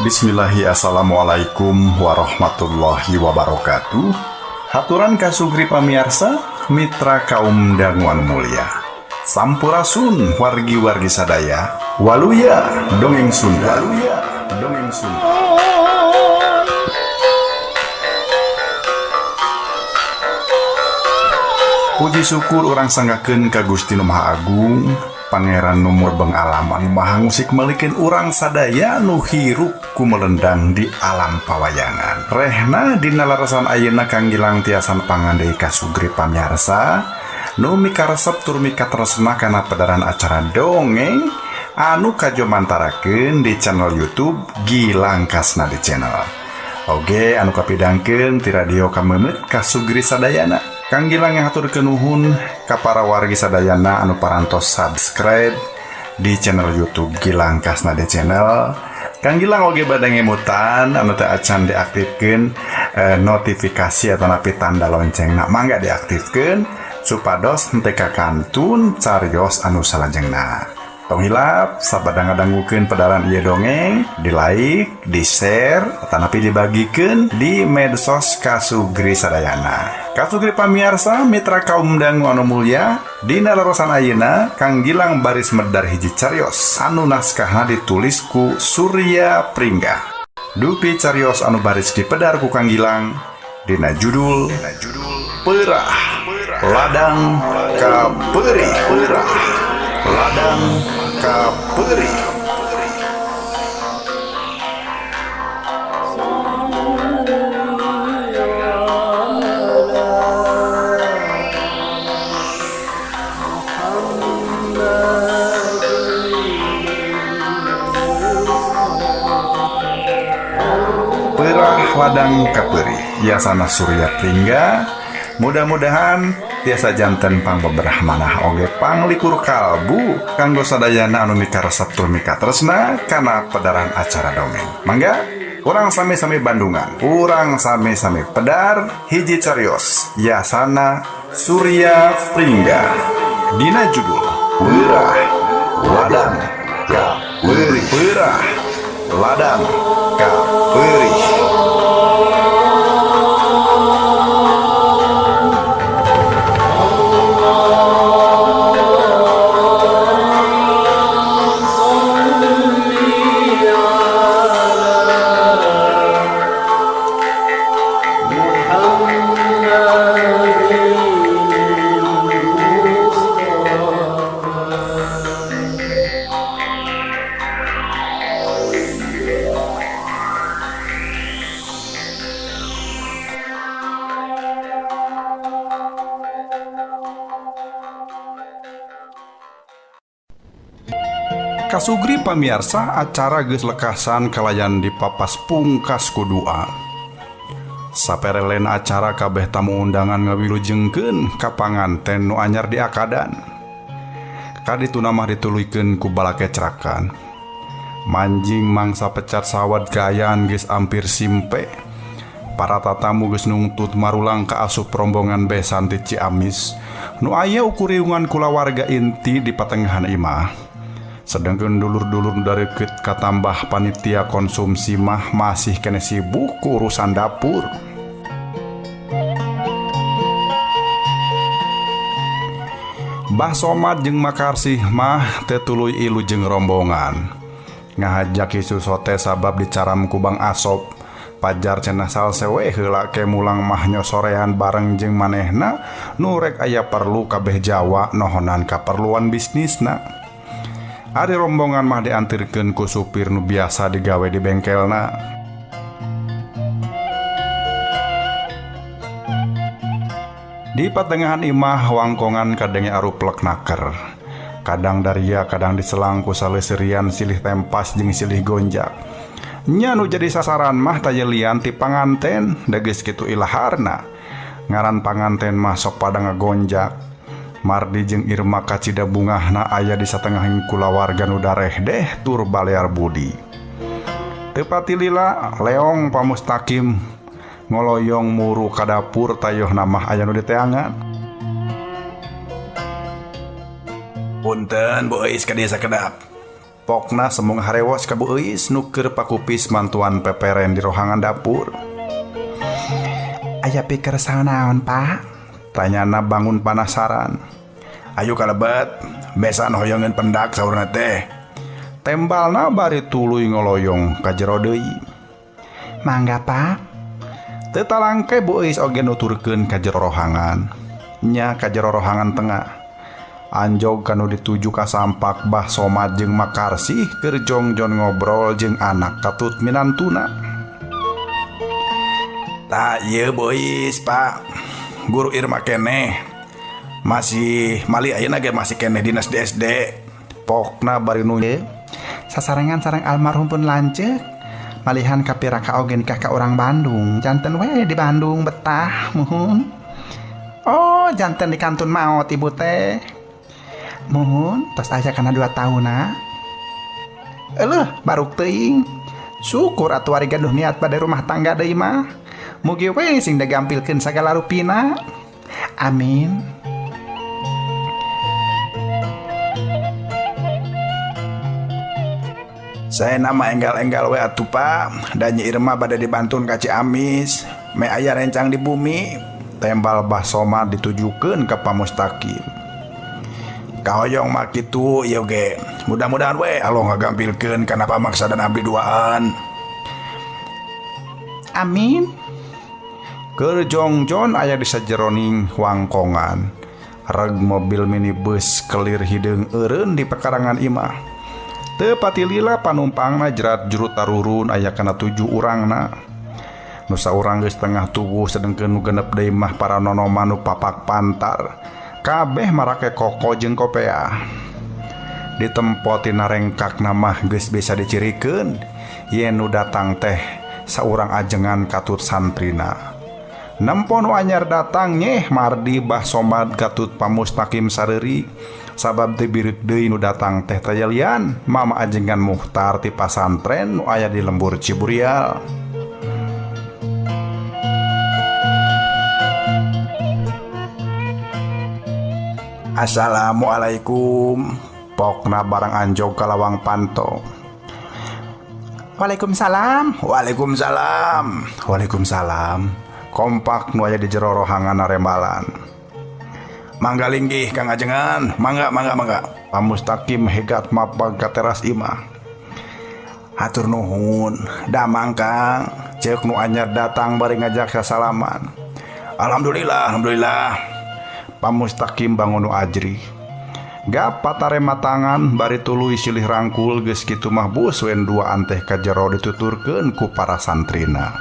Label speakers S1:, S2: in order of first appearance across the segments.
S1: Bismillahi assalamualaikum warahmatullahi wabarakatuh. Haturan kasugri pamiarsa mitra kaum dangu anu mulia. Sampurasun wargi-wargi sadaya. Waluya dongeng Sunda. Waluya dongeng Sunda. Puji syukur urang sanggakeun ka Gusti Nu Maha Agung, Pangeran nu murbeng alam anu maha ngusik melikeun urang sadaya nu hirup ku melendang di alam pawayangan. Rehna dina larasan ayeuna Kang Gilang tiasan pangandei kasugri pamiarsa nu mikaresep tur mikatresna kana pedaran acara dongeng anu kajomantarakeun di channel YouTube Gilang Kasnadi Channel. Oge anu kapidangkeun ti radio Kamemet kasugri sadayana. Kang Gilang ngahaturkeun nuhun ka para wargi sadayana anu parantos subscribe di channel YouTube Gilang Kasnadi Channel. Kang Gilang oge bade ngemutan anu teu acan diaktifkeun notifikasi atau napi tanda loncengna, mangga diaktifkeun supados henteu kakantun carios anu salajengna. Tong hilap sabada ngadangukeun pedaran ieu dongeng, di like, di share, atanapi dibagikeun di medsos kasugri sadayana. Kasugri pamiarsa mitra kaum dangu anu mulya, dina larasan ayeuna Kang Gilang baris medar hiji carios anu naskahna ditulis ku Surya Pringga. Dupi carios anu baris dipedar ku Kang Gilang dina judul Peurah Ladang Kapeurih. Peurah Ladang Kapeurih. Peurah Ladang Kapeurih yasana Surya Pringga. Mudah-mudahan tiasa janten pangbeberah manah oge panglikur kalbu kanggo sadayana anu mikaresep tur mikatresna kana pedaran acara dongeng. Mangga urang sami-sami Bandungan, urang sami-sami pedar hiji carios yasana Surya Pringga dina judul Peurah Ladang Kapeurih. Peurah Ladang Kapeurih. Kasugri pamiarsa acara geus lekasan kalayan dipapas pungkas ku dua. Saperelen acara kabeh tamu undangan ngawilujengkeun ka panganten nu anyar diakadan. Kadituna mah dituluykeun ku balakecrakan. Manjing mangsa pecat sawad kaayaan geus ampir simpe. Para tatamu geus nungtut marulang ka asup rombongan besan ti Ciamis nu aya ukuriungan kulawarga inti di patengahan imah. Sedangkan dulur-dulur dareukeut katambah panitia konsumsi mah masih kene sibuk ku urusan dapur. Bah Somad jeung Makarsih mah teu tuluy ilu jeung rombongan. Ngahajak hisu sote sabab dicaram ku Bang Asop. Pajar cenah salse we heula ke mulang mah nyosorean bareng jeung manehna nu rek aya perlu kabeh Jawa nohonan kaperluan bisnisna. Ari rombongan mah diantirkeun ku supir nu biasa digawe di bengkelna. Di patengahan imah wangkongan kadenge aruplek naker. Kadang daria kadang diselang ku saleuserian silih tempas jeung silih gonjak. Nya nu jadi sasaran mah tayelian ti panganten degeus kitu ilaharna. Ngaran panganten mah sok pada ngagonjak. Mardi jeung Irma kacida bungahna aya di satengahing kulawarga nu darehdeh tur balear budi. Teu pati lila leong pamustakim ngoloyong muru ka dapur tayohna mah aya nu diteangan. Punten Bu Eis ka dieu sakedap. Pokna sembung harewos ka Bu Euis nu keur pakupis mantuan peperen di rohangan dapur. Aya pikir naon, Pak? Tanyana bangun panasaran. Ayo kalebet, besan hoyongeun pendak saurna teh. Tembalna bari tuluy ngoloyong ka jero deui. Mangga, Pak. Teu talangke Bu Euis oge nuturkeun ka jero rohangan. Nya ka jero rohangan tengah. Anjog kanu dituju ka sampak Bah Somad jeung Makarsih keur jongjon ngobrol jeung anak katut minantuna. Tah ieu Bu Euis, Pak. Guru Irma keneh. Masih mali ayeuna ge masih keneh dinas di SD. Pokna bari nu sasarengan sareng almarhum pun lanceuk. Malihan kapiraka oge nikah ka urang Bandung. Janten we di Bandung betah muhun. Oh, janten di kantun maot ibu teh. Muhun tos aya kana 2 tahunna. Euleuh baruk teuing. Syukur atuh ari gaduh niat bade rumah tangga deui mah. Mugi we sing digampilkeun sagala rupina. Amin. Saya nama enggal-enggal we atuh Pak, dan Nyi Irma bade dibantun ka Ciamis, me aya rencang di bumi, tembal Bah Somad ditujukeun ka Pak Mustaqim. Kahoyong mah kitu ieu ge. Mudah-mudahan we Allah ngagampilkeun kana pamaksa dan abdi duaan. Amin. Keur jongjon aya di sajeroning wangkongan. Reg mobil minibus kelir hideung eureun di pekarangan imah. Teu patilila panumpangna jerat juru tarurun aya kana 7 urangna. Nu saurang geus tengah tubuh sedengkeun nu genep deui mah para nonoman nu papak pantar. Kabeh marake koko jeung kopea. Ditempo tina rengkakna mah geus bisa dicirikeun yen nu datang teh saurang ajengan katut santrina. Nempo nu anyar datang nyeh mardi Bah Somad katut Pamustaqim sareuri sabab teu bireuk deui nu datang teh tayalian mama ajengan Muhtar ti pasantren nu aya di lembur Ciburial. Assalamualaikum. Pokna barang anjog ka lawang panto. Waalaikumsalam. Waalaikumsalam. Waalaikumsalam. Kompak nu aya di jero rohangan arembalan. Mangga linggih Kang Ajengan, mangga mangga mangga. Pamustaqim hegat mapag ka teras imah. Hatur nuhun, damang Kang. Ceuk nu anyar datang bari ngajak sasalaman. Alhamdulillah, alhamdulillah. Pamustaqim bangun nu ajri. Gapa tarema tangan bari tuluy silih rangkul geus kitu mah bus wen duaan teh ka jero dituturkeun ku para santrina.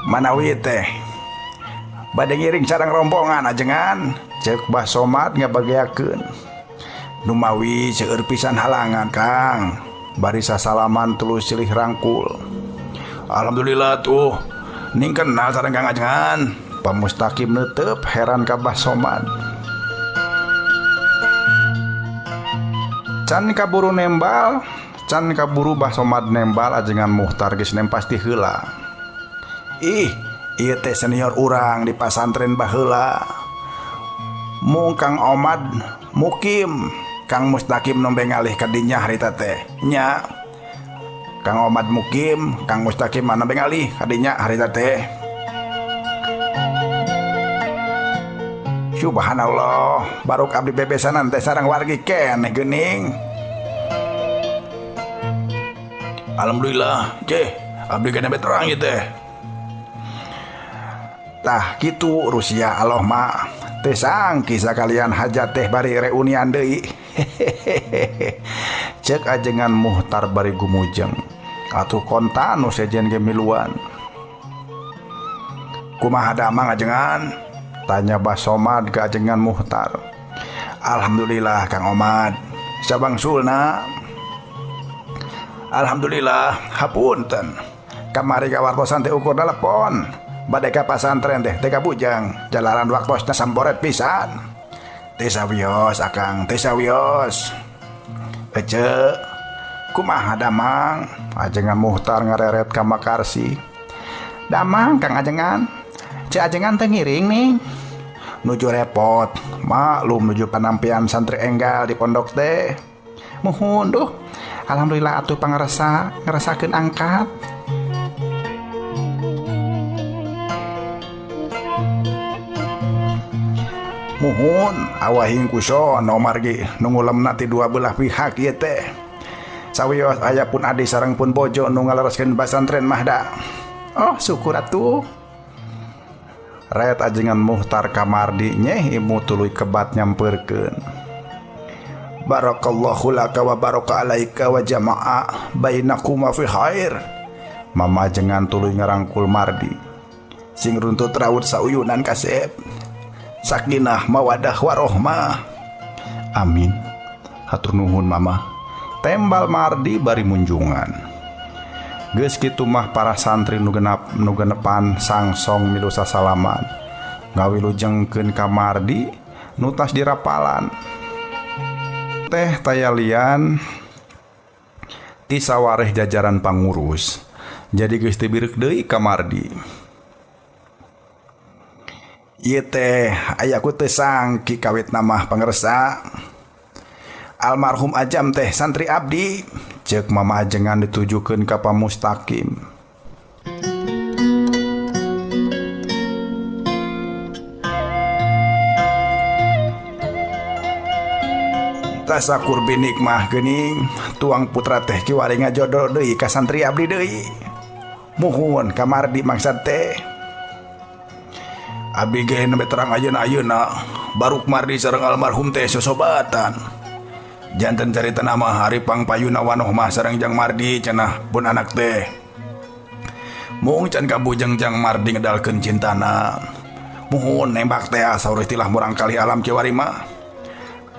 S1: Manawi teh bade ngiring sareng rombongan ajengan, ceuk Bah Somad ngabageakeun. Numawi seueur pisan halangan Kang, bari sasalaman tuluy silih rangkul. Alhamdulillah tuh ning kenal sareng Kang Ajengan. Pamustaqim neuteup heran ka Bah Somad. Can kaburu nembal, can kaburu Bah Somad nembal ajengan Muhtar geus nempas ti heula. Ih, ieu teh senior urang di pasantren baheula. Mung Kang Omad mukim, Kang Mustaqim nembe ngalih ka dinya harita teh. Nya. Kang Omad mukim, Kang Mustaqim nembe ngalih ka dinya harita teh. Subhanallah, baruk abdi bebesanan teh sareng wargi keneh geuning. Alhamdulillah, ceh, abdi ge nembe terang ieu teh. Tah kitu Rusia Allah mah teh sangki sakalian hajat teh bari reunian deui. Ceuk ajengan Muhtar bari gumujeng. Atuh kontan nu sejen ge miluan. Kumaha damang ajengan? Tanya Bah Somad ke ajengan Muhtar. Alhamdulillah Kang Omad. Sabangsulna. Alhamdulillah hapunten. Kamari kawartosan teh ukur telepon. Bade ka pasantren teh teh kabujang. Jalaran waktosna samboret pisan. Teh sawios Akang, teh sawios. Ece, kumaha damang? Ajengan Muhtar ngareret ka Makarsi. Damang Kang Ajengan. Ceu Ajengan teh ngiring nih. Nuju repot, maklum nuju panampian santri enggal di pondok teh. Muhun duh, alhamdulillah atuh pangarasa ngerasakeun angkat. Muhun awahing kusono margi nu ngulemna ti dua belah pihak ieu teh. Sawios aya pun adi sareng pun bojo nu ngalereskeun basantren mah da. Oh syukur atuh. Ret ajengan Muhtar ka Mardi nyeh imu tuluy kebat nyampeurkeun. Barakallahu laka wa baraka alaika wa jama'a bainakuma fi khair. Mama ajengan tuluy ngarangkul Mardi. Sing runtut raut sauyunan kasep. Sakinah mawadah warohmah. Amin. Hatur nuhun mama. Tembal Mardi bari munjungan. Geus kitu mah para santri nu genap nu genepan sangsong milu sasalaman. Ngawilujengkeun ka Mardi nu tas dirapalan. Teh tayalian ti sawareh jajaran pangurus. Jadi geus teu bireuk deui ka Mardi. Ieu teh aya ku teu sangki kawit namah pangersa. Almarhum Ajam teh santri abdi. Ceuk mama ajengan ditujukeun ka Pa Mustaqim. Tasakur binikmah geuning tuang putra teh kiwari ngajodoh deui ka santri abdi deui. Muhun ka Mardi maksad teh. Abdi ge nembe terang ayeuna-ayeuna baruk Mardi sareng almarhum teh sosobatan. Janten carita nama hari pangpayuna wanoh mah sareng Jang Mardi cenah pun anak teh. Mung can kabujeng Jang Mardi ngedalkeun cintana. Muhun nembak teh saur istilah murang kali alam kiwari mah.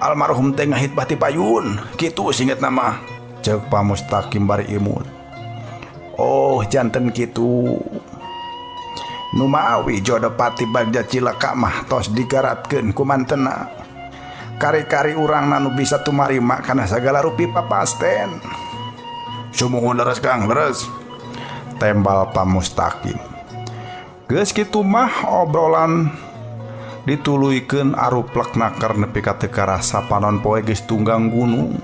S1: Almarhum teh ngahitbah ti payun, kitu singet nama. Ceuk Pa Mustaqim bari imut. Oh janten kitu. Numawi jodoh pati bagja cilaka mah tos digaratkeun ku mantena. Kari-kari urang nu bisa tumarima kana sagala rupi papasten. Sumuhun leres Kang, leres. Tembal Pa Mustaqim. Geus kitu mah obrolan dituluykeun aruplek naker nepi ka teu karasa panon poe geus tunggang gunung.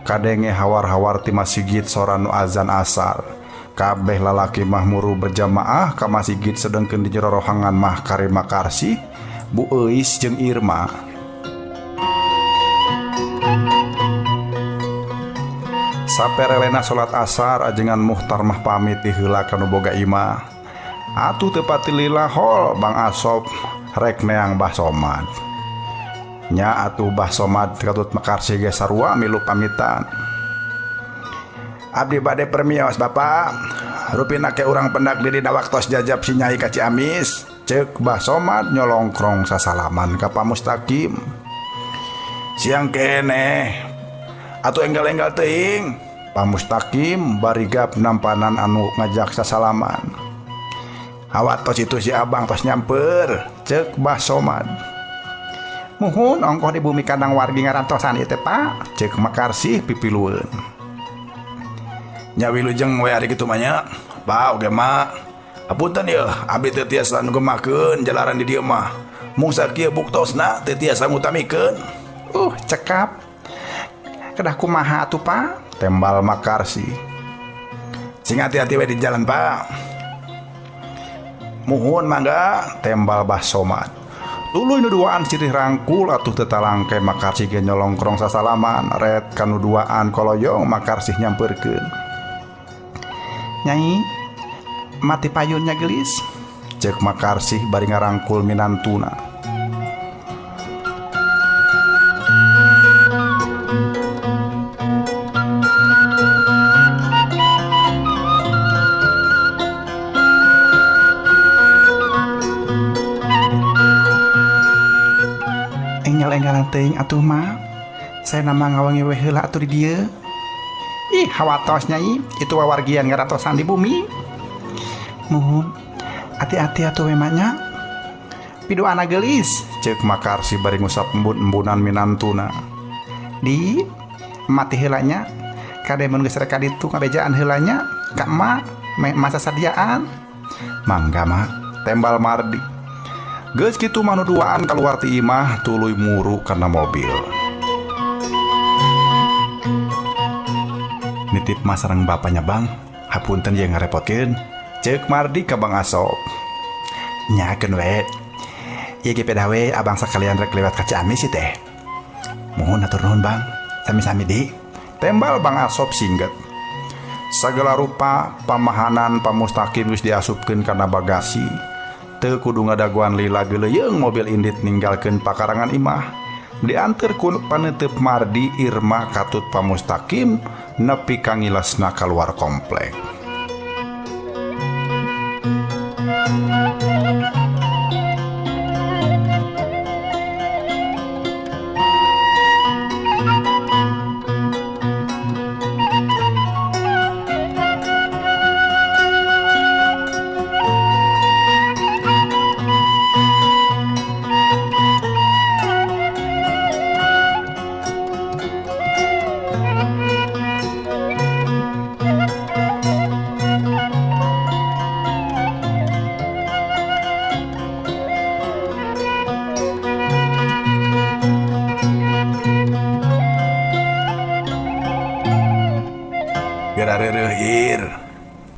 S1: Kadenge hawar-hawar ti masigit sora nu azan asar. Kabeh lalaki mah muru berjamaah ka masigit sedengkeun di jero rohangan mah Karima Karsih, Bu Euis jeung Irma. Saperelena salat asar ajengan Muhtar mah pamit di heula ka nu boga imah. Atuh teu pati lila hol Bang Asop rek neang Bah Somad. Nya atuh Bah Somad katut Makarsih ge sarua milu pamitan. Abdi bade permios Bapak. Rupina ke urang pendak diri na waktos jajab si Nyai ka Ciamis. Ceuk Bah Somad nyolongkrong sasalaman ka Pa Mustaqim. Siang keneh atuh enggal-enggal teuing. Pa Mustaqim barigap nampanan anu ngajak sasalaman. Hawa tos itu si abang tos nyamper. Ceuk Bah Somad. Muhun ongkoh di bumi kandang wargi ngarantosan ieu teh Pak. Ceuk Makarsih pipilueun. Nya wilujeng we ari kitu mah nya. Pak oge mah. Apunten yeuh, abdi teu tiasa nu gemakeun jalaran di dieu mah. Mung sakieu buktosna teu tiasa ngutamikeun. Cekap. Kedah kumaha atuh Pak? Tembal Makarsih. Sing hati-hati we di jalan Pak. Muhun mangga, tembal Bah Somad. Tuluy nu duaan sirih rangkul atuh teu talangke Makarsih ge nyolongkrong sasalaman. Ret kanu duaan koloyong Makarsih nyampeurkeun. Nyai, mati payunnya gelis. Ceuk Makarsih bari ngarangkul minantuna. Enggal-enggalan teuing atuh mah. Saya nama ngawangi we heula atuh di dieu. Ih, hawatos nyai, itu wawargian ngaratosan di bumi. Muhun, hati-hati atuh we mah nya. Pidoana geulis, ceuk Makarsih bari ngusap embun-embunan minantuna. Di mati heula nya, kade mun geus rek ka ditu ngabejaan heula nya, ka emak masa sadiaan. Mangga mah, tembal Mardi. Geus kitu mah nu duaan kaluar ti imah tuluy muru kana mobil. Nitip mah sareng bapanya Bang, hapunten ye ngarepotkeun. Ceuk Mardi ka Bang Asop. Nya keun we. Ieu ge pedah we abang sakalian rek lewat ka Ciamis ieu teh. Muhun hatur nuhun Bang, sami-sami di. Tembal Bang Asop singget. Sagala rupa pamahanan Pamustaqim geus diasupkeun kana bagasi. Teu kudu ngadaguan lila geuleuyeung mobil indit ninggalkeun pakarangan imah. Dianteur ku paneuteub Mardi Irma katut Pamustaqim nepi ka ngilesna kaluar komplek.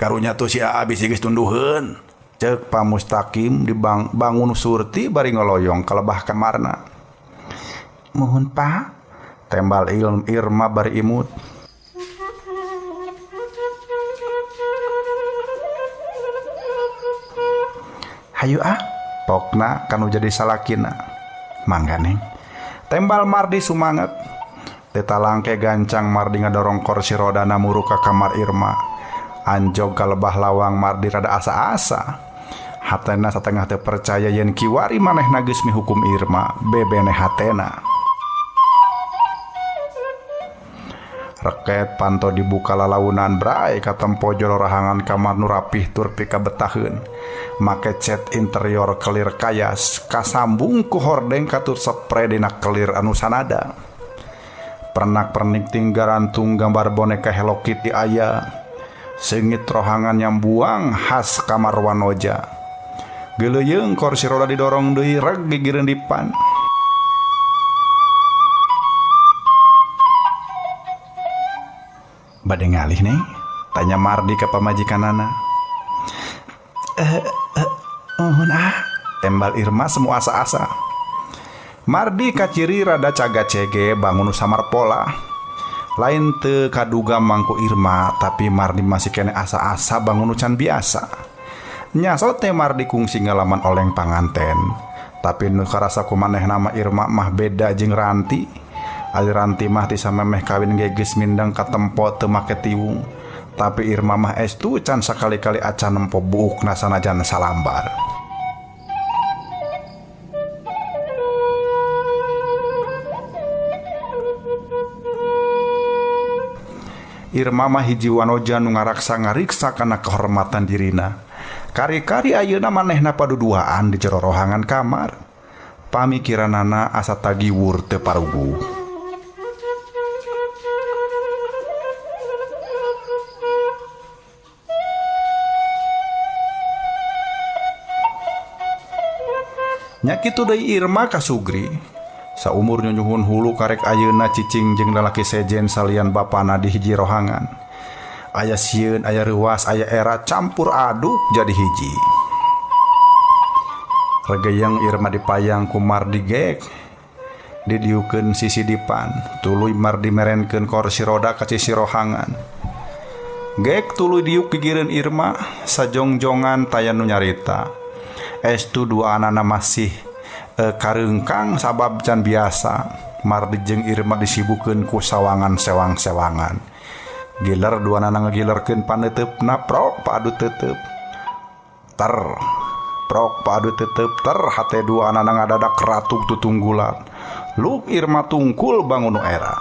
S1: Karunya tuh si Aa bisi geus tunduheun. Ceuk Pamustaqim di bangun Surti bari ngoloyong ka lebah kamarna. Muhun Pak, tembal Irma bari imut. Hayu ah, pokna kanu jadi salakina. Mangga neng. Tembal Mardi sumanget. Teta langke gancang Mardi ngadorong kursi rodana muru ka kamar Irma. Anjog ka lebah lawang Mardi rada asa-asa. Hatena satengah teu percaya yen kiwari manehna geus mihukum Irma, bebene hatena. Reket panto dibuka lalaunan bray katempo jero rahangan kamar nu rapih tur pikabetaheun. Make cat interior kelir kayas, kasambung ku hordeng katur spray dina kelir anu sanada. Pernak-pernik tinggarantung gambar boneka Hello Kitty aya. Seungit rohangan nyambuang khas kamar wanoja. Geuleuyeung kursi roda didorong deui reg gigireun dipan. Bade ngalih nih? Tanya Mardi ka pamajikanana. Nuhun ah, tembal Irma semua asa-asa. Mardi kaciri rada caga-cege bangun samar pola. Lain teu kaduga mangku Irma, tapi Mardi masih kene asa-asa bangun can biasa. Nyaso teh Mardi kungsi ngalaman oleng panganten. Tapi nu karasa ku manehna mah Irma mah beda jeung Ranti. Ari Ranti mah ti samemeh kawin ge geus mindeng katempo teu make tiwung. Tapi Irma mah estu can sakali-kali acan nempo buukna sanajan salambar. Irma mah hiji wanoja nu ngaraksa ngariksa kana kehormatan dirina. Kari-kari ayeuna manehna paduduaan di jero rohangan kamar. Pamikiranana asa tagiwur teu paruguh. Nya kitu deui Irma ka Sugri. Saumur nyunyuhun hulu karek ayeuna cicing jeung lalaki sejen salian bapana di hiji rohangan. Aya sieun, aya reuwas, aya era campur aduk jadi hiji. Regeyeng Irma dipayang ku Mardi gek. Didiukeun sisi dipan, tuluy Mardi merenkeun kursi roda ka sisi rohangan. Gek tuluy diuk gigireun Irma sajongjongan taya nu nyarita. Estu dua anana masih kareungkang sabab can biasa. Mardi jeung Irma disibukeun ku sawangan sewang-sewangan. Giler dua anana ngegilerkeun paneuteup prok padu tetep. Ter prok padu tetep ter hate dua anana ngadadak ratuk tutunggulan. Luk Irma tungkul bangun nu era.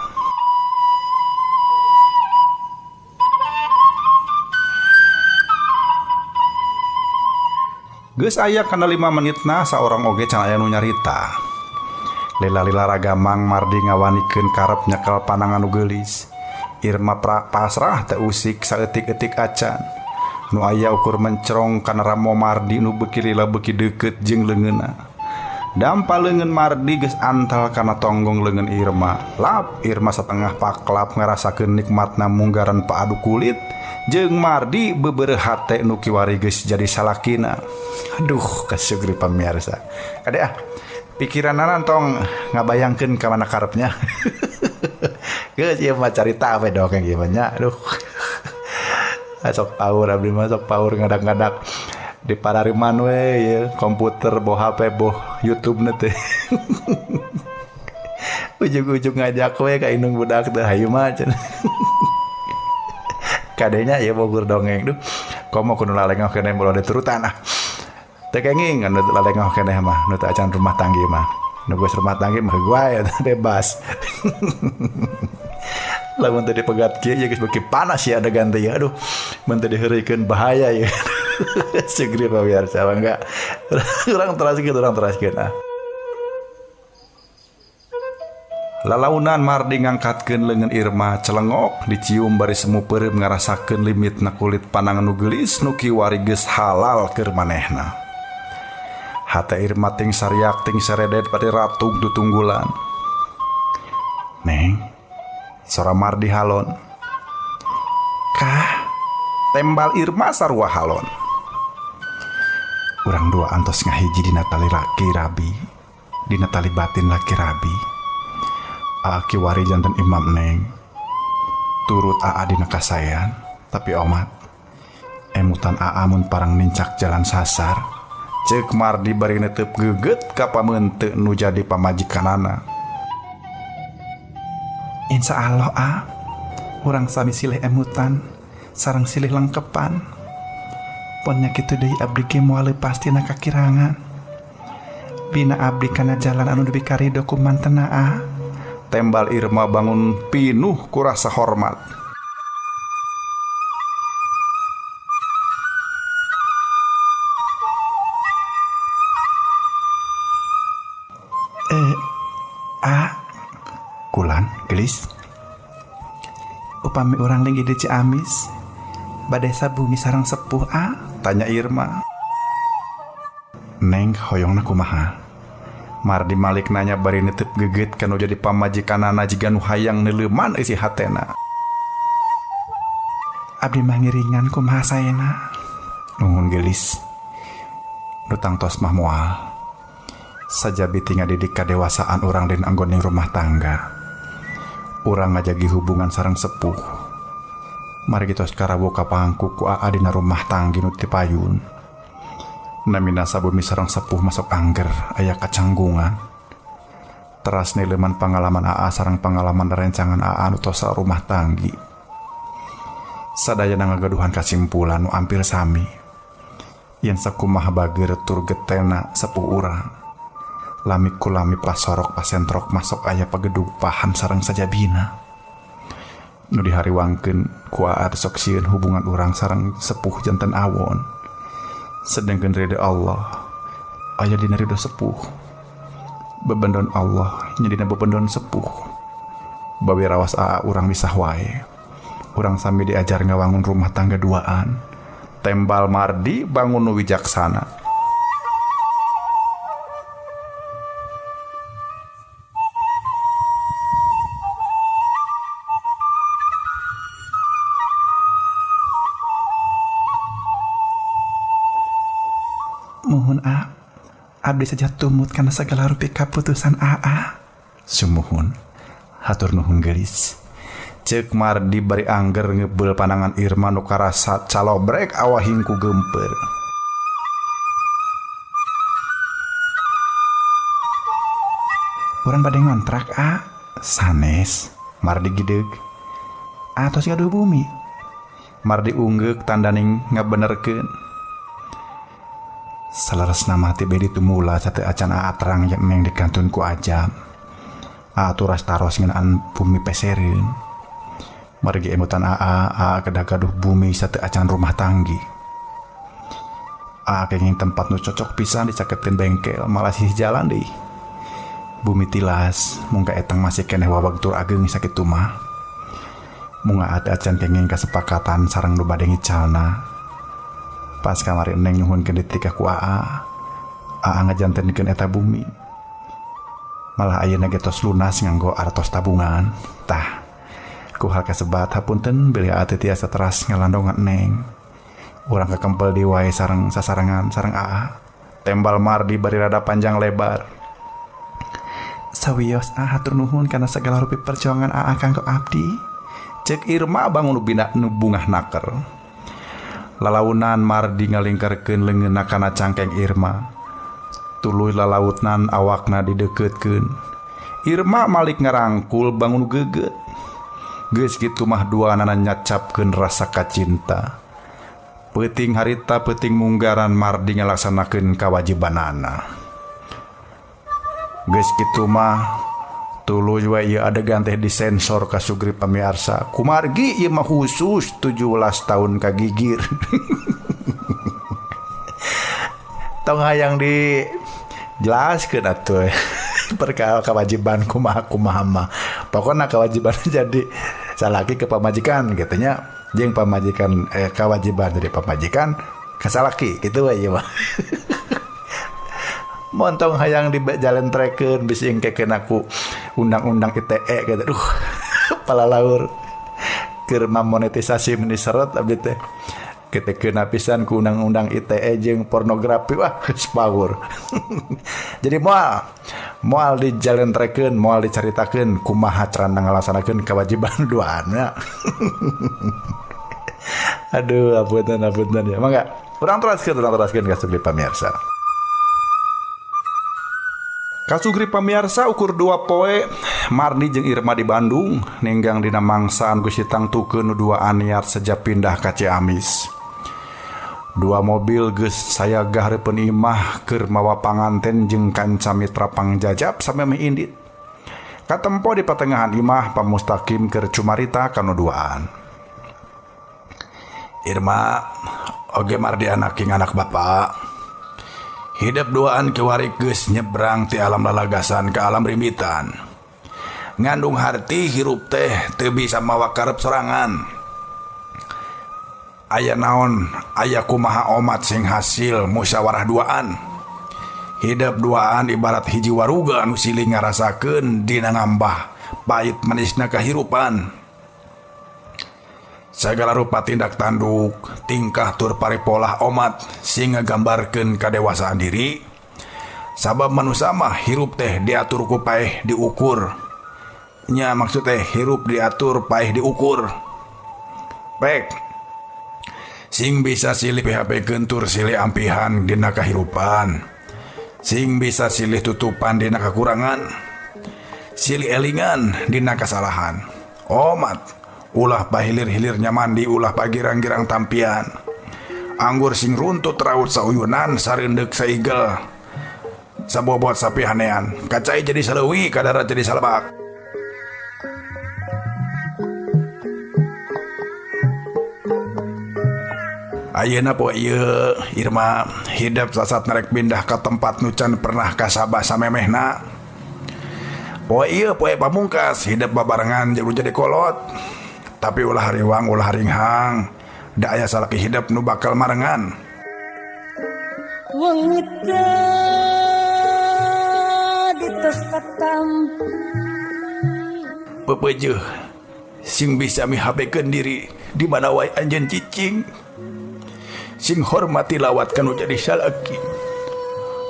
S1: Geus aya kana 5 menitna saorang oge can aya nu nyarita. Lila-lila ragamang Mardi ngawanikeun karep nyekel panangan nu geulis. Irma pasrah teu usik saeutik-eutik acan. Nu aya ukur mencerong kana ramo Mardi nu beuki lila beuki deukeut jeung leungeunna. Dampa leungeun Mardi geus antal kana tonggong leungeun Irma. Lap Irma satengah paklap ngarasakeun nikmatna munggaran paadu kulit jeung Mardi bebereuh hate nu kiwari geus jadi salakina. Aduh, kasugri pamirsa. Kade ah, pikiranana tong ngabayangkeun ka mana karepnya. Geus ieu mah carita we dongeng ieu mah nya. Aduh. Sok paur abdi mah, sok paur ngadak-ngadak di parariman we ya, komputer boh HP boh YouTube na teh. Ujug-ujug ngajak we ka indung budak teh hayu mah cenah. Kadenya ieu bogur dongeng duh. Komo kudu lalengah keneh moal diturutan ah. Teu kenging anu lalengah keneh mah nu teu acan rumah tanggi mah. Nu geus rumah tanggi mah wae bebas. Lamun teu dipegat kieu ya geus beuki panas ya adegan teh ya. Aduh, mun teu diheureuykeun bahaya ya. Segeri pemirsa, enggak. Urang teraskeun ah. Lalaunan Mardi ngangkatkeun leungeun Irma celengok dicium bari semu peureum ngarasakeun limitna kulit panangan nu geulis nu kiwari geus halal keur manehna. Hate Irma ting sariak ting seredet pati ratug tutunggulan. Neng, sora Mardi halon. Kah, tembal Irma sarua halon. Urang dua antos ngahiji dina tali laki rabi, dina tali batin laki rabi. Aa kiwari janten imam neng. Turut aa dina kasayan, tapi omat. Emutan aa mun parang nincak jalan sasar. Ceuk Mardi bari netep geget ka pameunteuk nu jadi pamajikanana. Insya Allah a, urang sami silih emutan, sareng silih lengkepan. Pon nya kitu deui abdi ge moal leupas tina kakirangan. Bina abdi kana jalan anu dibikarido ku mantena a. Tembal Irma bangun pinuh ku rasa hormat. A kulan gelis. Upami urang lagi di Ciamis, bade sabumi sareng sepuh a? Tanya Irma. Neng hoyongna kumaha? Mardi Malik nanya bari nitip geget kanu jadi pamajikanana jiga nu hayang neuleuman eusi hatena. Abdi mah ngiringan kumaha saena. Nuhun gelis. Nu tangtos mah moal. Sajabi ti ngadidik kadewasaan urang den anggoning rumah tangga. Urang ngajagi hubungan sareng sepuh. Mari kitos karawo kapangku ku aa dina rumah tanggi nu teu payun. Namina sabumi sareng sepuh masuk angger aya kacanggungan. Teras nileuman pangalaman aa sareng pangalaman rencangan aa nu tos rumah tanggi. Sadayana ngagaduhan kasimpulan nu ampir sami. Yen sakumaha bager tur getena sepuh urang. Lami kulami pasorok pasentrok masuk aya pagedug paham sareng sajabina. Nu dihariwangkeun ku aa teh sok sieun hubungan urang sareng sepuh janten awon. Sedengkeun ridho Allah aya dina ridho sepuh. Bebendon Allah nya dina bebendon sepuh. Bawi rawas aa urang misah wae. Urang sami diajar ngawangun rumah tangga duaan. Tembal Mardi bangun nu wijaksana. Muhun a, abdi saja tumut kana segala rupi kaputusan aa. Sumuhun, hatur nuhun geulis. Ceuk Mardi bari angger ngebeul panangan Irma nu karasa calobrek awahing ku geumpeur. Urang bade ngontrak a, sanes. Mardi gideug. Atos gaduh bumi. Mardi unggeuk tandaning ngabenerkeun. Saleresna mah teh bedi tumula sate acan aa terang yen neng dikantun ku ajam. Aa turas taros ngeunaan bumi pesereun. Margi emutan aa, aa kedah gaduh bumi sate acan rumah tanggi. Aa kenging tempat nu cocok pisan dicaketin bengkel malah sih jalan deui. Bumi tilas mungka etang masih keneh wawag tur ageng sakitu mah. Munga aa teh acan kenging kasepakatan sareng nu bade ngicalna. Pas kamari neng nyuhunkeun ditikah ku aa, Aa ngajantenkeun eta bumi. Malah ayeuna ge tos lunas nganggo artos tabungan. Tah, ku hal kasebat hapunten bilih aa teu tiasa teras ngalandongan Neng. Urang kakempel deui wae sareng sasarengan sareng Aa. Tembal Mardi bari rada panjang lebar. Sawios Aa hatur nuhun kana sagala rupi perjuangan Aa kanggo abdi. Cek Irma bangun bina nu bungah naker. Lalaunan Mardi ngalingkarkeun leungeunna kana cangkeng Irma. Tuluy lalautnan awakna dideukeutkeun. Irma malik ngarangkul bangun geugeut. Geus kitu mah duanana nyacapkeun rasa kacinta. Peuting harita peuting munggaran Mardi ngalaksanakeun kawajibanana. Geus kitu mah tuluy we ieu adegan teh disensor ka sugri pamiarsa. Kumargi ieu mah khusus 17 tahun kagigir. Tong hayang dijelaskeun atuh perkara kewajiban kumaha kumaha mah. Pokona kewajiban jadi salaki ke pamajikan gitu nya, jeung pamajikan kewajiban jadi pamajikan ka salaki kitu we ieu mah. Montong hayang dijalentrekeun bisi engke kena ku undang-undang ITE gitu. Duh, palalaur keur monetisasi meni seret abdi teh. Ketekeun pisan ku undang-undang ITE jeung pornografi wah geus power. Jadi moal dijalentrekeun, moal dicaritakeun kumaha carana ngalaksanakeun kewajiban duana. Aduh, apunten ya. Mangga, urang teraskeun ka sugri pamirsa. Kasugri pamirsa ukur 2 poe Mardi jeung Irma di Bandung ninggang dina mangsa anu geus ditangtukeun nu duaan niat sejak pindah ka Ciamis. 2 mobil geus sayagah hareupeun imah keur mawa panganten jeung kanca mitra pangjajab samemeh indit. Katempo di patengahan imah Pa Mustakim keur cumarita ka nu duaan. Irma oge Mardi anak king anak bapak. Hidup duaan kiwari geus nyebrang ti alam lalagasan ke alam rimbitan. Ngandung harti hirup teh teu bisa mawa karep sorangan. Aya naon, aya kumaha omat sing hasil musyawarah duaan. Hidup duaan ibarat hiji waruga anu silih ngarasakeun dina ngambah pahit manisna kahirupan. Segala rupa tindak tanduk, tingkah tur paripolah omat sing ngagambarkeun kadewasaan diri. Sabab manusia mah hirup teh diatur ku paeh diukur. Nya maksud teh hirup diatur paeh diukur. Pek sing bisa silih PHP kentur silih ampihan dina kahirupan. Sing bisa silih tutupan dina kakurangan. Silih elingan dina kasalahan. Omat ulah pahilir-hilirnya mandi, ulah pagirang-girang tampian. Anggur sing runtut raut sauyunan, sareundek saigel. Sabobot sapi hanean, kacai jadi saleuwi, kadarat jadi salebak. Ayeuna poe ieu Irma hidep sasat narek pindah ka tempat nu can pernah kasabah samemehna. Poe ieu poe pamungkas hidep babarengan jeung jadi kolot. Tapi ulah hariwang ulah ringhang, da aya salaki hidep nu bakal marengan.
S2: Wengi tadi tos katampi.
S1: Pepeujeuh sing bisa mihabekeun diri di mana wae anjeun cicing. Sing hormati lawat kanu jadi salaki.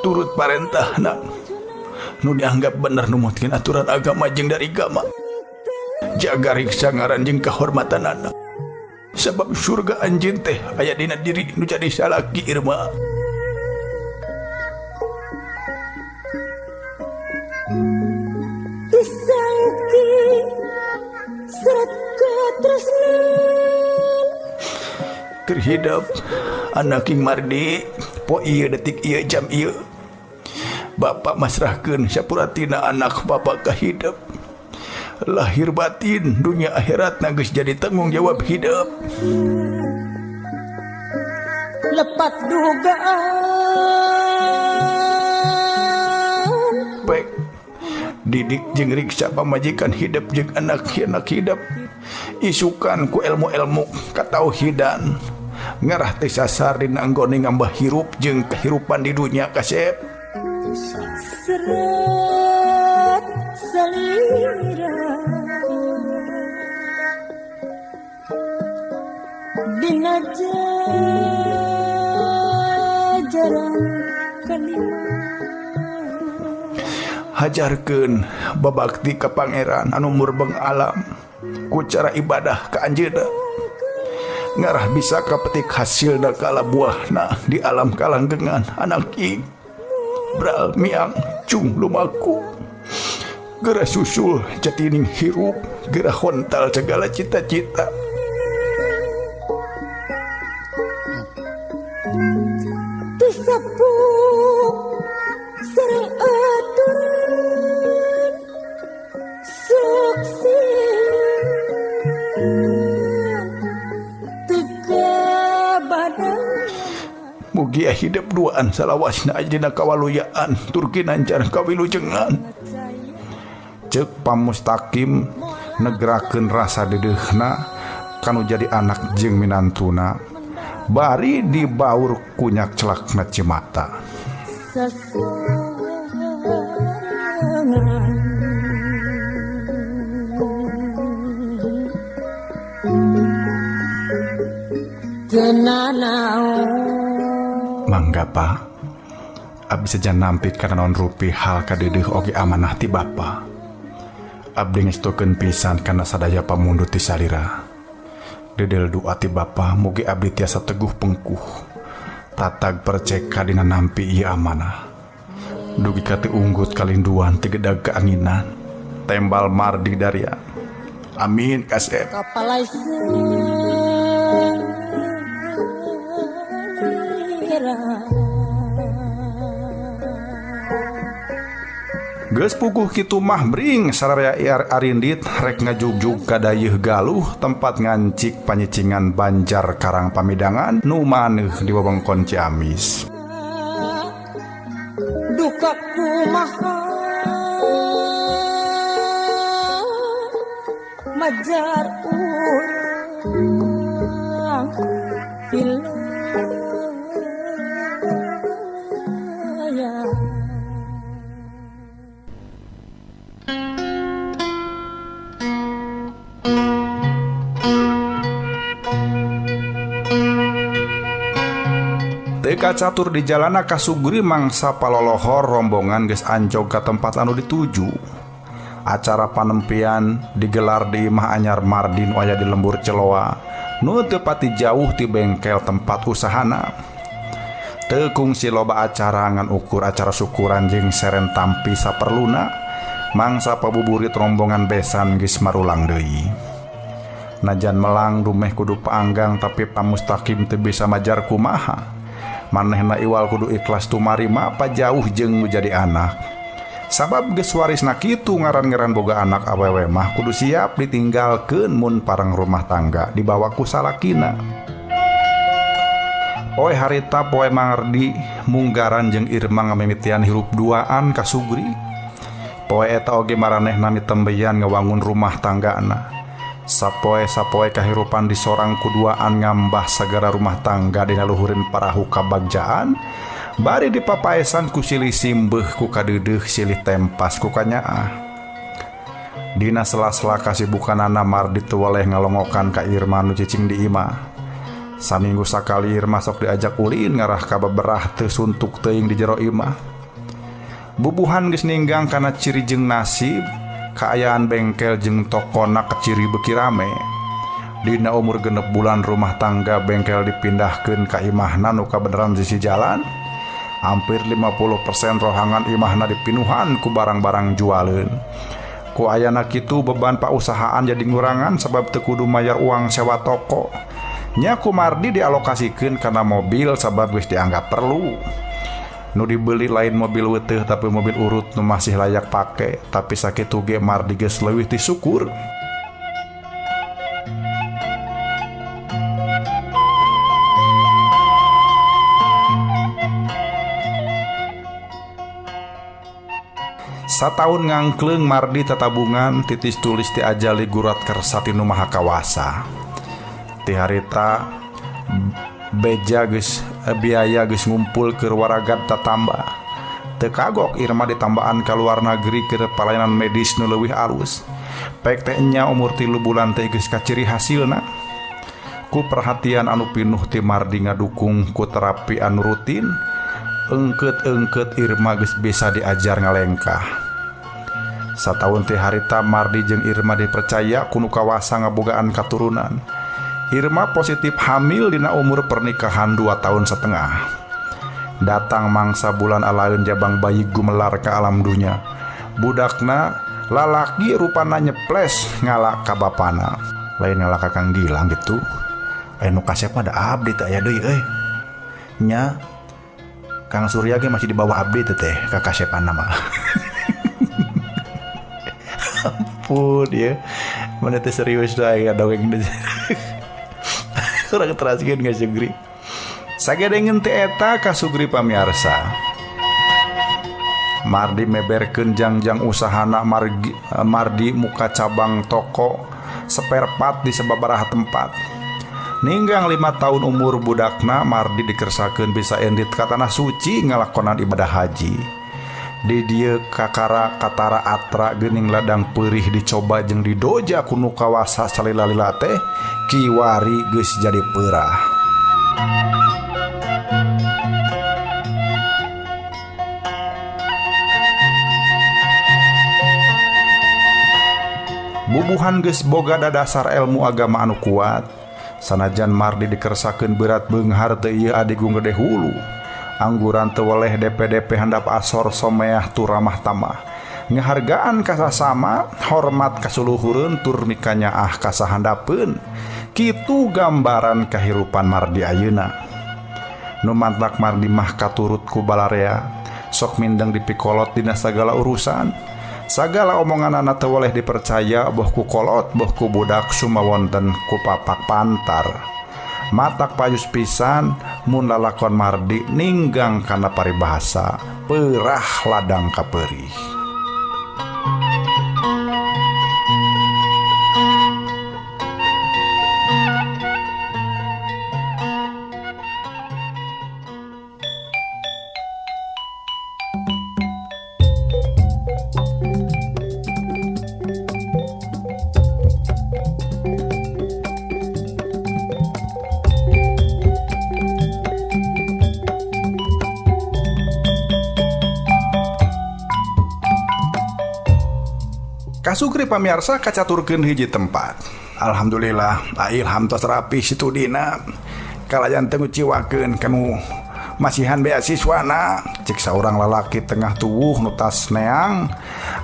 S1: Turut parentahna nu dianggap bener numutkeun aturan agama jeung dari agama. Jaga riksa ngaran jeung kahormatan anak. Sebab surga anjeun teh aya dina diri nu jadi salaki Irma.
S2: Disangki serat katresnan.
S1: Keur hidep anak King Mardi po ieu detik ieu jam ieu. Bapak masrahkeun sapuratina anak bapak ka hidep. Lahir batin dunia akhirat geus jadi tanggung jawab hidup.
S2: Lepat dugaan.
S1: Pek didik jeung riksa pamajikan hidup jeung anak-anak hidup. Isukan ku ilmu-ilmu katauhidan. Ngarah teh sasar dina anggone ngambah hirup jeung kehirupan di dunia kasep.
S2: Seret salira dina jajaran kalima.
S3: Hajarkeun babakti ka Pangeran anu murbeng alam ku cara ibadah ka anjeunna ngarah bisa kapetik hasilna kala buahna di alam kalanggengan anak ing bral miang cung lumaku geura susul jatining hirup geura hontal segala cita-cita.
S2: Tisapuk sareng aturan sukses
S3: Mugia hidup duaan salawasna dina kawaluyaan tur ginanjar kawilujengan.
S1: Ceuk Pamustakim negrakeun rasa dedeuhna kanu jadi anak jeung minantuna bari dibaur kunyak celakna cimata. Mangga Pak, abdi sejan nampi kana naon rupi hal kadeudeung oge amanah ti Bapa. Abdi ngestokeun pisan kana sadaya pamundut ti salira. Dedel doa ti Bapa mugi abdi tiasa teguh pengkuh. Tatag perceka dina nampi ieu amanah. Dugi ka teu unggut kalinduan ti gedag kaanginan. Tembal Mardi Daria. Amin kasep. Geus puguh kitu mah bring sararea arindit rek ngajugjug ka dayeuh Galuh tempat ngancik panyicingan Banjar Karang Pamidangan nu maneuh di wewengkon Ciamis.
S2: Duka kumaha majar urang hilang.
S1: Teu catur di jalana kasugri mangsa palolohor rombongan geus ancog ka tempat anu dituju. Acara panempian digelar di imah anyar Mardi nu aya di lembur Celoa nu teu pati jauh ti bengkel tempat usahana. Teu kungsi loba acara ngan ukur acara syukuran jeung seren tampi saperluna mangsa pabuburit rombongan besan geus marulang deui. Najan melang dumeh kudu paanggang tapi Pamustakim teu bisa majar kumaha. Manehna iwal kudu ikhlas tumarima pajauh jeung nu jadi anak. Sabab geus warisna kitu ngaran-ngaran boga anak awewe mah kudu siap ditinggalkeun mun parang rumah tangga dibawa ku salakina. Poe harita poe Mardi munggaran jeung Irma ngamimitian hirup duaan ka Sugri. Poe eta oge maranehna mitembeyan ngawangun rumah tanggana. Sapoe-sapoe kahirupan disorang kuduaan ngambah sagara rumah tangga dina luhureun parahu kabagjaan bari dipapaesan ku silih simbeuh ku kadeudeuh silih tempas ku kanyaah. Dina sela-sela kasibukanana Mardi teu weleh ngalongokan ka Irma nu cicing di imah. Saminggu sakali Irma sok diajak ulin ngarah ka beberah teu suntuk teuing di jero imah. Bubuhan geus ninggang kana ciri jeung nasib kaayaan bengkel jeung tokona keciri beuki rame. Dina umur 6 bulan rumah tangga bengkel dipindahkeun ka imahna nu kabeneran sisi jalan. Hampir 50% rohangan imahna dipinuhan ku barang-barang jualeun. Ku ayana kitu beban pausahaan jadi ngurangan sabab teu kudu mayar uang sewa toko. Nya ku Mardi dialokasikeun kana mobil sabab geus dianggap perlu. Nu dibeli lain mobil weteuh tapi mobil urut nu masih layak pake, tapi sakitu ge Mardi geus leuwih ti syukur. Sataun ngangkleung Mardi tatabungan titis tulis ti ajali gurat kersa ti nu maha kawasa. Ti harita beja geus biaya geus ngumpul keur waragat tatamba. Teu kagok Irma ditambaan ka luar negeri keur palayanan medis nu leuwih alus. Pek teh nya umur 3 bulan teh geus kaciri hasilna. Ku perhatian anu pinuh ti Mardi ngadukung ku terapi anu rutin, engkeut-engkeut Irma geus bisa diajar ngalengkah. Sataun teh harita Mardi jeung Irma dipercaya ku nu kawasa ngabogaan katurunan. Irma positif hamil dina umur pernikahan 2,5 tahun. Datang mangsa bulan alaeun jabang bayi gumelar ka alam dunya. Budakna lalaki rupana nyeples ngala ka bapana. Lain ngala ka Kang Gilang gitu. Aya nu kasep mah da abdi teh aya deui euy. Nya Kang Surya ge masih di bawah abdi teh teh ka kasepanna mah. Ampun ya. Mana teh serius dah ya dongeng teh. Urang teraskeun ka Sugri. Sagedengeun teh eta ka Sugri pamiarsa. Mardi meberkeun jangjang usahana Mardi muka cabang toko seperpat di sababaraha tempat. Ninggang 5 tahun umur budakna Mardi dikersakeun bisa endit ka tanah suci ngalakonan ibadah haji. Di dieu kakara katara atra geuning ladang peurih dicoba jeung didoja ku nu kawasa salila-lila teh kiwari geus jadi peurah. Bubuhan geus boga dadasar ilmu agama anu kuat. Sanajan Mardi dikersakeun berat beunghar teu ieu adigung gede hulu. Angguran teu weleh DPDP handap asor someah tur ramah tamah. Ngahargaan ka sasama, hormat ka suluhureun tur mikanyaah ka sahandapeun. Kitu gambaran kahirupan Mardi ayeuna. Nu mantak Mardi mah katurut ku balarea, sok mindeng dipikolot dina sagala urusan. Sagala omonganana teu weleh dipercaya boh ku kolot boh ku budak sumawonten ku papak pantar. Matak payus pisan mun lalakon Mardi ninggang kana paribahasa peurah ladang kapeurih. Kasugri pamiarsa kacaturkeun hiji tempat.
S3: Alhamdulillah, Ilham tos rapi studina. Kalayan teu nguciwakeun kanu masihan beasiswana.
S1: Cek saurang lalaki tengah tuwuh nu tas neang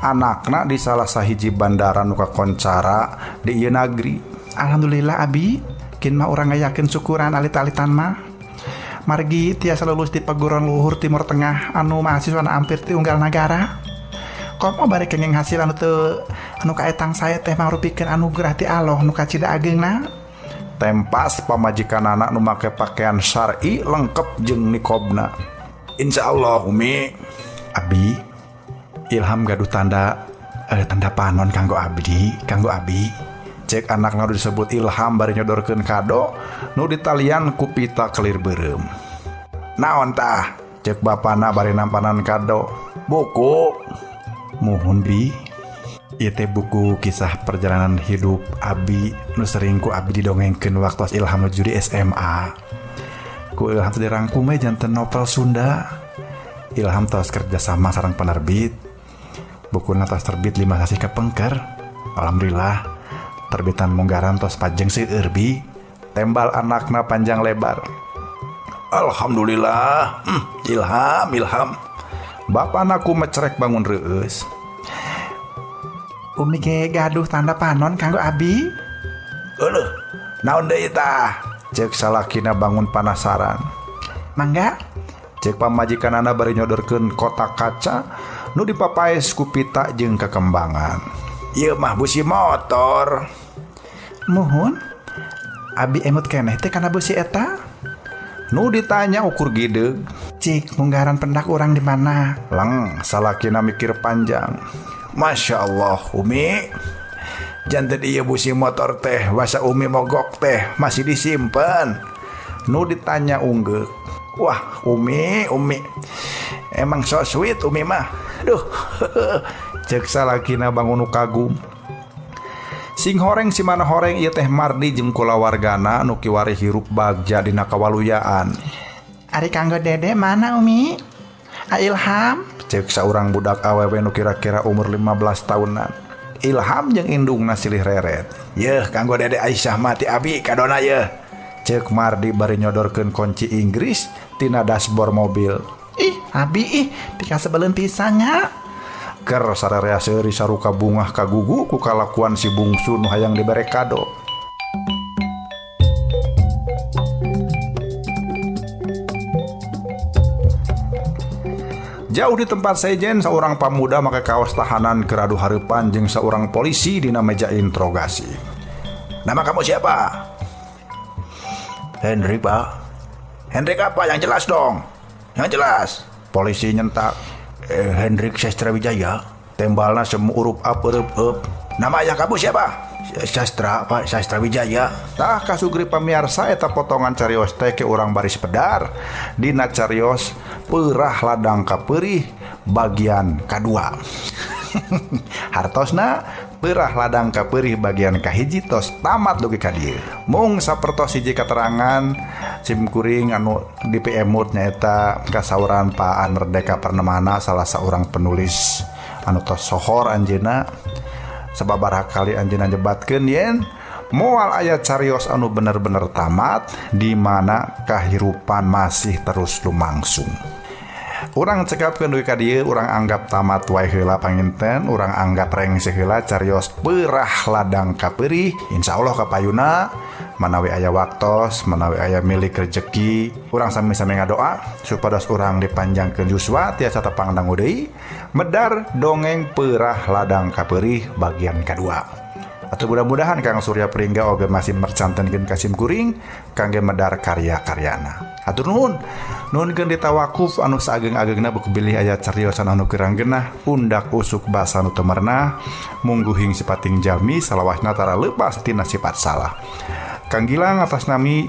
S1: anakna di salah sahiji bandara nu kakoncara di ieu nagri.
S4: Alhamdulillah abi, kin mah urang ngayakeun syukuran alit-alitan mah. Margi tiasa lulus di perguruan luhur Timur Tengah anu mahasiswana ampir ti unggal nagara. Komo bari kenging hasil anu teu anu kaetang saya teh mangrupikeun anugerah ti Allah nu kacida ageungna.
S1: Tempas pamajikanana nu make pakaian syar'i lengkep jeung nikobna.
S3: Insyaallah Umi.
S1: Abi, Ilham gaduh tanda tanda panon kanggo abdi, kanggo abi. Cek anakna nu disebut Ilham bari nyodorkeun kado nu ditalian ku pita kelir beureum.
S3: Naon tah?
S1: Cek bapana bari nampanan kado.
S3: Buku.
S1: Muhun bi, ieu teh buku kisah perjalanan hidup abi nu sering ku abi didongengkeun waktu Ilham nuju di SMA. Ku Ilham teh dirangkum we janten novel Sunda. Ilham tos kerja sama sareng penerbit. Bukuna tos terbit 5 sasih kepengker. Alhamdulillah terbitan Munggaran tos pajeng seueur bi. Tembal anakna panjang lebar.
S3: Alhamdulillah. Ilham, Ilham.
S1: Bapana ku mecerek bangun reueus.
S4: Umi ge gaduh tanda panon kanggo abi.
S3: Euleuh, naon deui tah?
S1: Cek salakina bangun panasaran.
S4: Mangga?
S1: Cek pamajikanana bari nyodorkeun kotak kaca nu dipapaes ku pita jeung kekembangan.
S3: Ieu mah busi motor.
S4: Muhun. Abi emut keneh teh kana busi eta.
S1: Nu ditanya ukur gideug.
S4: Cik munggaran pendak urang di mana?
S1: Leng salakina mikir panjang.
S3: Masya Allah Umi. Janten ieu busi motor teh wasa Umi mogok teh masih disimpen.
S1: Nu ditanya unggeuk.
S3: Wah Umi, Umi. Emang so sweet Umi mah. Duh.
S1: Cek salakina bangun nu kagum. Sing horeng si mana horeng ieu teh Mardi jeung kulawargana nu kiwari hirup bagja dina kawaluyaan.
S4: Ari kanggo Dede mana Umi? A Ilham?
S1: Cek saurang budak awewe nu kira-kira umur 15 tahunan. Ilham jeung indungna silih reret.
S3: Yeuh kanggo Dede Aisyah mati abi kadona yeuh.
S1: Cek Mardi bari nyodorkeun kunci Inggris tina dashboard mobil.
S4: Ih, abi ih, pikasebeleun pisan nya.
S1: Ker sararea seuri saruka bungah kagugu ku kalakuan si bungsu nu hayang dibere kado. Jauh di tempat sejen, seorang pamuda make kaos tahanan keur adu hareupan jeung seorang polisi dina meja interogasi.
S3: Nama kamu siapa? Hendrik, Pak. Hendrik apa? Yang jelas dong. Yang jelas.
S1: Polisi nyentak.
S3: Hendrik Sastrawijaya.
S1: Tembalna semu urup ap eup eup.
S3: Nama ayah kamu siapa? Sastra, Pak, Sastrawijaya.
S1: Tah kasugri pamiarsa eta potongan carios teh ke urang baris pedar. Dina carios Peurah Ladang Kapeurih bagian kadua. Hartosna Peurah Ladang Kapeurih bagian kahiji tos tamat dugi ka dieu. Mung sapertos hiji katerangan sim kuring anu di PM mood nyaeta kasauran Pak Merdeka Pernemana, salah seorang penulis anu tos sohor anjeunna. Sababaraha kali anjeunna nyebatkeun yen moal aya carios anu bener-bener tamat di mana kahirupan masih terus lumangsung. Urang cekapkeun dugi ka dieu, urang anggap tamat wae heula panginten, urang anggap rengse heula carios Peurah Ladang Kapeurih. Insyaallah kapayuna manawi aya waktos, manawi aya milik rejeki, urang sami-sami ngadoa supados urang dipanjangkeun yuswa tiasa tepang dangu deui medar dongeng Peurah Ladang Kapeurih bagian kadua. Atau mudah-mudahan Kang Surya Pringga oge masih mercantenkeun ka sim kuring kangge medar karya-karyana. Hatur nuhun. Nuhunkeun ditawakuf anu saageng-agengna buku bilih aya cariosan anu kurang genah, undak usuk basa nu teu merenah, mungguhing sipating jalmi salawasna tara leupas tina sifat salah. Kang Gilang atas nami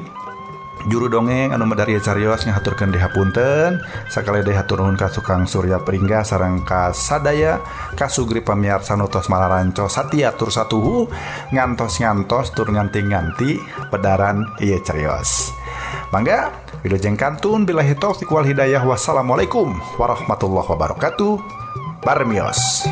S1: juru dongeng anu medar ieu carios ngahaturkeun dihapunten. Sakali deui hatur nuhun ka Kang Surya Pringga sareng ka sadaya kasugri pamiarsa nu tos mararanco satia tur satuhu ngantos-ngantos tur nganti-nganti pedaran ieu carios. Mangga wilujeng kantun billahi taufik wal hidayah. Wassalamualaikum warahmatullahi wabarakatuh. Barmios.